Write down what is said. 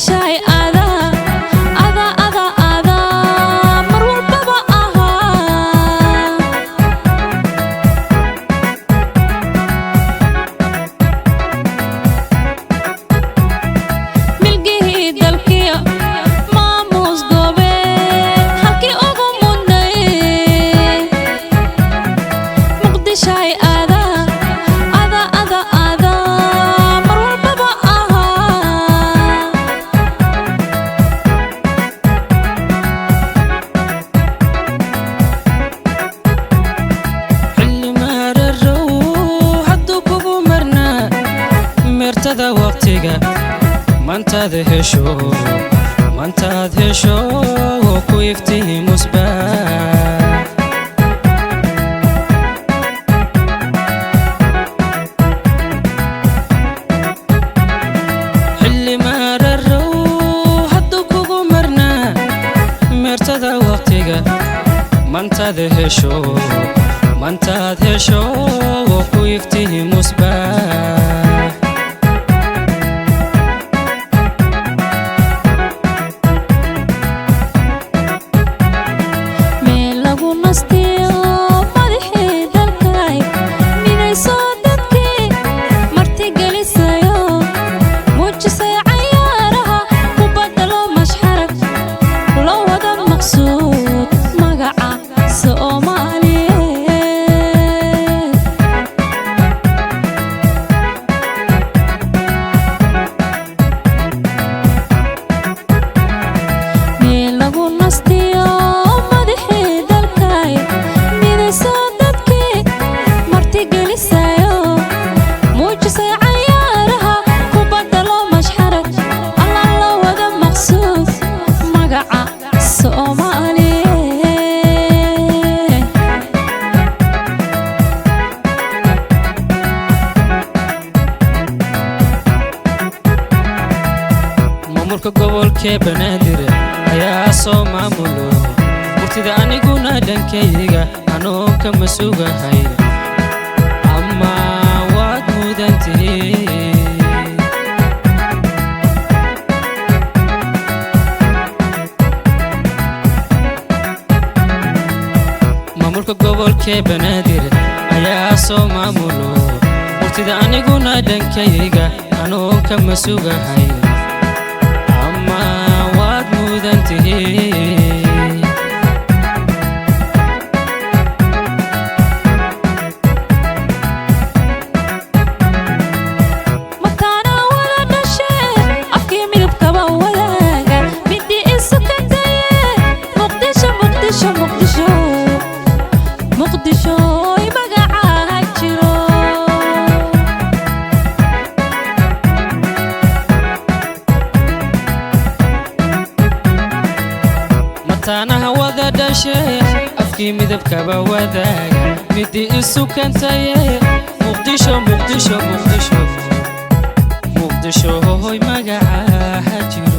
Muqdishay adaa adaa adaa adaa mar walbaba ahaa. Milgihii dalkiyo maamuus goobeed halkii ugu mudnay. Muqdishay adaa adaa adaa adaa mar walbaba ahaa. Xilli maararow hadduu kugu marnaa meertada waqtiga, mantaad hesho, mantaad hesho oo ku iftihi musbaax. Xilli maararow hadduu kugu marnaa meertada waqtiga, mantaad hesho, mantaad hesho oo ku iftihi musbaax. Meel lagu nastiyo madaxii dalkay, midayso dadkii martigelisayo, muujisay cayaaraha kubadda loo mashxarag, loo wada maqsuud magaca Soomaaliyeed. Meel lagu nastiyo madaxii dalkay, midayso dadkii martigelisayo, muujisay cayaaraha kubadda loo mashxarag, alla loo wada maqsuud magaca Soomaaliyeed. Maamulka gobolkee Banaadir ayaa soo maamulo murtida, aniguna dhankayga anoo kama sugahay ama waad mudan tihiin. Maamulka gobolkee Banaadir ayaa soo maamulo murtida, aniguna dhankayga anoo kama sugahay ama waad mudan tihiin. Mataana wada dhashee, afkii midabkaba wadaaga, midii isu kentaye. Muqdisho, Muqdisho, Muqdisho, Muqdisho magacaa jiro. Mataanaha wada dhashe, afkii midabkaba wadaaga, midii isu kentaye. Muqdisho, Muqdisho, Muqdisho, Muqdisho hoy magaca ha jiro.